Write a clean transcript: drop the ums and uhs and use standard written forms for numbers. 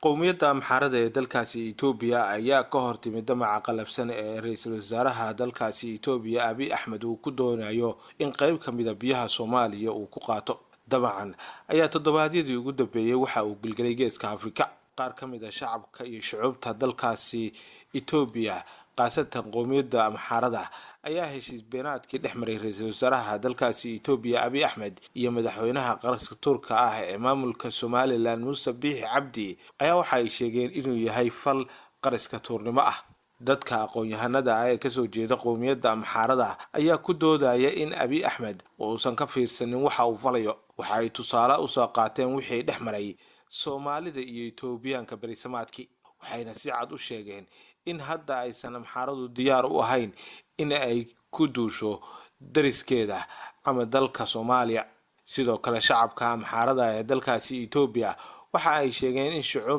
Qowmiyadda Amxaarada ee dalkaasi Etoobiya ayaa ka hortimid damaca qalafsan ee ra-iisul wasaaraha dalkaasi Etoobiya Abiy Axmed uu ku doonayo in qeyb ka mida biyaha Soomaaliya uu ku qaato. Damacan ayaa toddobaadyadii ugu dambeeyey waxa uu gelgelay Geeska Afrika. Qaar ka mid a shacabka iyo shucuubta dalkaasi Etoobiya, khaasatan qowmiyadda Amxaarada, ayaa heshiis beenaadkii dhex maray ra-iisul wasaaraha dalkaasi Etoobiya Abiy Axmed iyo madaxweynaha qaranka Tuurka ah ee maamulka Somalilan Muuse Biixi Cabdi ayaa waxa ay sheegeen inuu yahay fal qariska tuurnimo ah. Dadka aqoon-yahanada ah ee kasoo jeeda qowmiyadda Amxaarada ayaa ku doodaya in Abiy Axmed uusan ka fiirsanin waxa uu falayo. Waxa ay tusaale usoo qaateen wixii dhex maray Soomaalida iyo Etoobiyaanka berisamaadkii, waxayna si cad u sheegeen in hadda aysan Amxaaradu diyaar u ahayn in ay ku duusho dariskeeda ama dalka Soomaaliya. Sidoo kale shacabka Amxaarada ee dalkaasi Etoobiya waxa ay sheegeen in shucuub